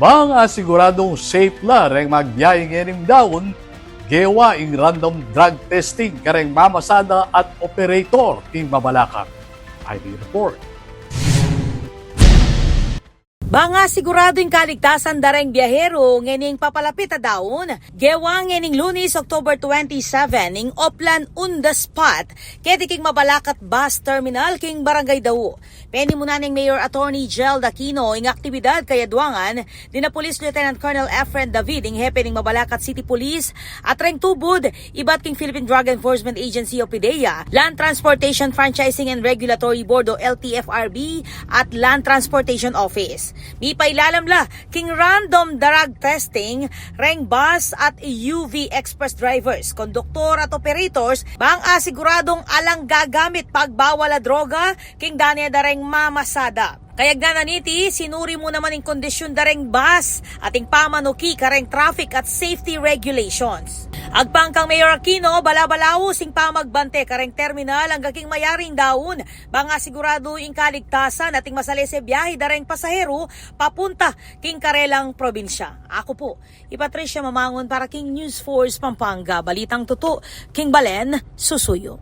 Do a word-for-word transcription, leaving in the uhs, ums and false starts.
Bang asiguradung safe la reng magbiahe ngening daun, gewa ing random drug testing kareng mamasada at operator king mabalakat. I D report. Bang asiguradu ing kaligtasan da reng biahero ngening papalapit a daun, gewa ngening Lunes, October twenty-seven, ing Oplan on the Spot keti king mabalakat bus terminal king Barangay Dau. Penimunan neng Mayor Attorney Gerald Aquino ing aktibidad kayadwangan dina Police Lieutenant Colonel Efren David, ing hepe ning mabalakat City Police, at reng tubud ibat king Philippine Drug Enforcement Agency o PDEA, Land Transportation Franchising and Regulatory Board o L T F R B at Land Transportation Office. Mipailalam la king random drug testing reng bus at U V express drivers, konduktor at operators bang asiguradung alang gagamit pagbawal a droga king dane da reng mamasada. Kayagnan na niti, sinuri mu naman ing kondisyun da reng bus at ing pamanuki kareng traffic at safety regulations. Agpang kang Mayor Aquino, bala-balaus ing pamagbante kareng terminal angga king mayaring daun bang asiguradu ing kaligtasan at ing masalese biahe da reng pasaheru papunta king karelang probinsya. Aku pu i Patricia Mamangun para king News Force Pampanga, balitang tutu king balen susuyu.